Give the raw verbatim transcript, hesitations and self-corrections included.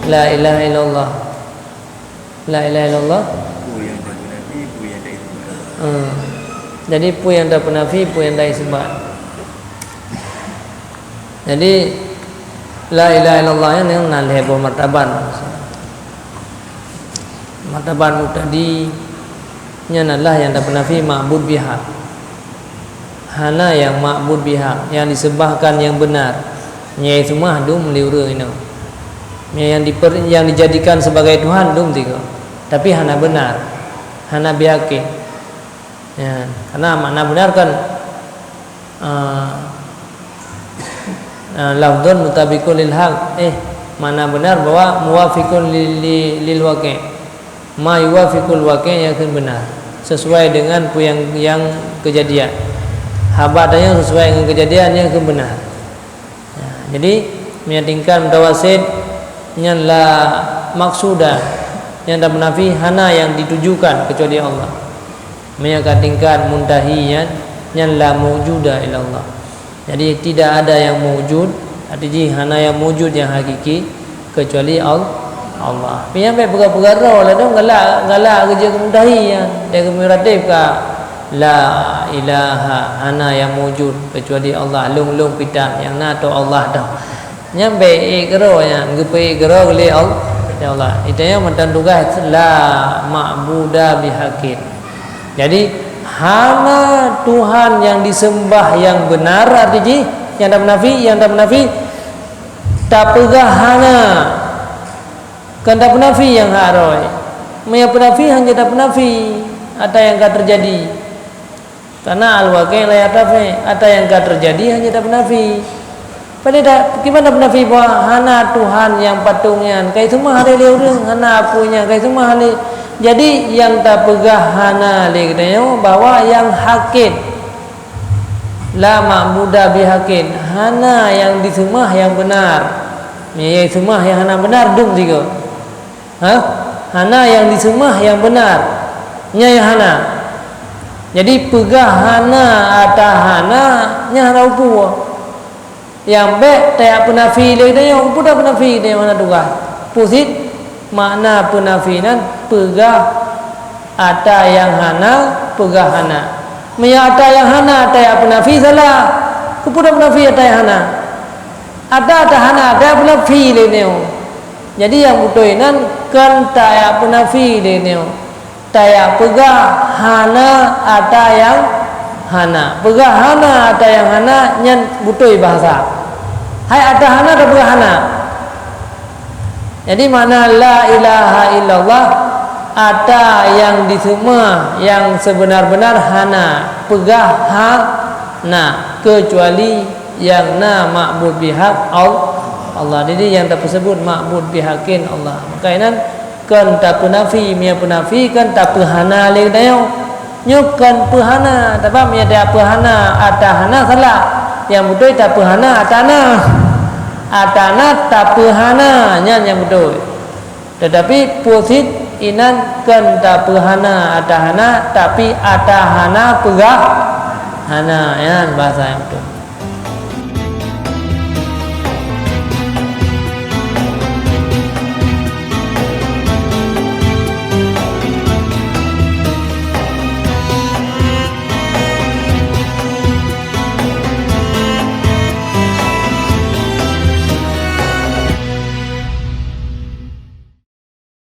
La ilaha illallah. La ilaha illallah. Peue nyang tapeunafi, peue nyang taisbat. Hmm. Jadi, peue nyang tapeunafi, peue nyang taisbat. Jadi, la ilaha illallah nyan na lhèe boh martabat. Martabat mubtadi, nyan adalah nyang tapeunafi ma'bud bihaq. Hana nyang ma'bud bihaq, nyang disembahkan nyang beunar. Nyang seumah dum lé ureueng inoe. Nyang diper-, nyang dijadikan sebagai Tuhan dum tiga. Tapi hana beunar. Hana bihaqqin. Ya, karena makna beunar kan, eh, eh, lafdhun mutabiqun lil haq. Eh, makna beunar bahwa muwafiqun li-, li-, lil waqi'. Ma yuwafiqul waqi' nyang kheun beunar, sesuai dengan peue nyang, nyang keujadian. Haba tanyoe sesuai dengan keujadian nyang kheun beunar. Ya, jadi, meunyoe tingkat mutawasit, nyan la maqsuda, nyang tapeunafi hana nyang ditujukan keucuali Allah. Meunyoe ka tingkat muntahi nyan, nyan la maujuda illallah. Jadi, tidak ada yang maujud, arti jih hana nyang maujud nyang hakiki, keucuali Al-, Allah. Tapi nyan bèk peugah-peugah droe lah dong, galak, galak keu jeuet keu muntahi nyan. Dia keu muratif ka, la ilaha, hana nyang maujud keucuali Allah, lôn-lôn pih tan, nyang na toh Allah toh. Nyan bèk ék keudroe nyan, geupeuék keudroe lé Al-, lé Allah. Itu nyang mantong tugaih la ma'buda bihaqqin. Jadi, hana Tuhan nyang diseumbah nyang beunar, arti jih, nyang tapeunafi, nyang tapeunafi, tapeugah hana. Kon tapeunafi nyang hak roh. Meunyoe peunafi, hana tapeunafi ata nyang ka teujadi. Karena al-waqi' la yantafi, ata nyang ka teujadi hana tapeunafi. Padahai ta-, kiban tapeunafi bahwa hana Tuhan nyang patong nyan, ka iseumah lé, lé ureueng, hana apui nyan, ka iseumah lé. Jadi, nyang tapeugah hana lé geutanyoe bahwa nyang haqiqi, la ma'buda bihaqqin, hana nyang diseumah nyang beunar. Nyang iseumah nyang hana beunar dum sigoe. Ha? Hana nyang diseumah nyang beunar. Nyan nyang hana. Jadi, peugah hana ata hana, nyan hana peue. Nyang bèk tajak peunafi lé geutanyoe, peue tapeunafi lé geutanyoe hana tugaih. Peue cit makna peunafi nyan, peugah ata nyang hana, peugah hana. Meunyoe ata nyang hana tajak peunafi, salah. Keupeue tapeunafi ata nyang hana? Ata, ata hana, tajak peunafi lé geutanyoe. Jadi, nyang beutôi nyan kon tajak peunafi lé geutanyoe, tajak peugah hana ata nyang hana. Peugah hana ata nyang hana, nyan beutôi bahasa. Hai ata hana tapeugah hana. Jadi, makna la ilaha illallah, ata nyang diseumah nyang seubeuna-beuna hana, peugah hana, keucuali nyang na ma'bud bihaq Al-, Allah. Jadi, nyang tapeuseubut ma'bud bihaqqin Allah. Maka inan kon tapeunafi, meunyoe peunafi kon tapeuhana lé geutanyoe. Nyoe kon peuhana, sabab meunyoe tapeuhana ata hana, salah. Nyang beutôi tapeuhana ata na. Ata na tapeuhana, nyan nyang beutôi. Teutapi peue cit inan kon tapeuhana ata hana, tapi ata hana peugah hana, nyan bahasa nyang beutôi.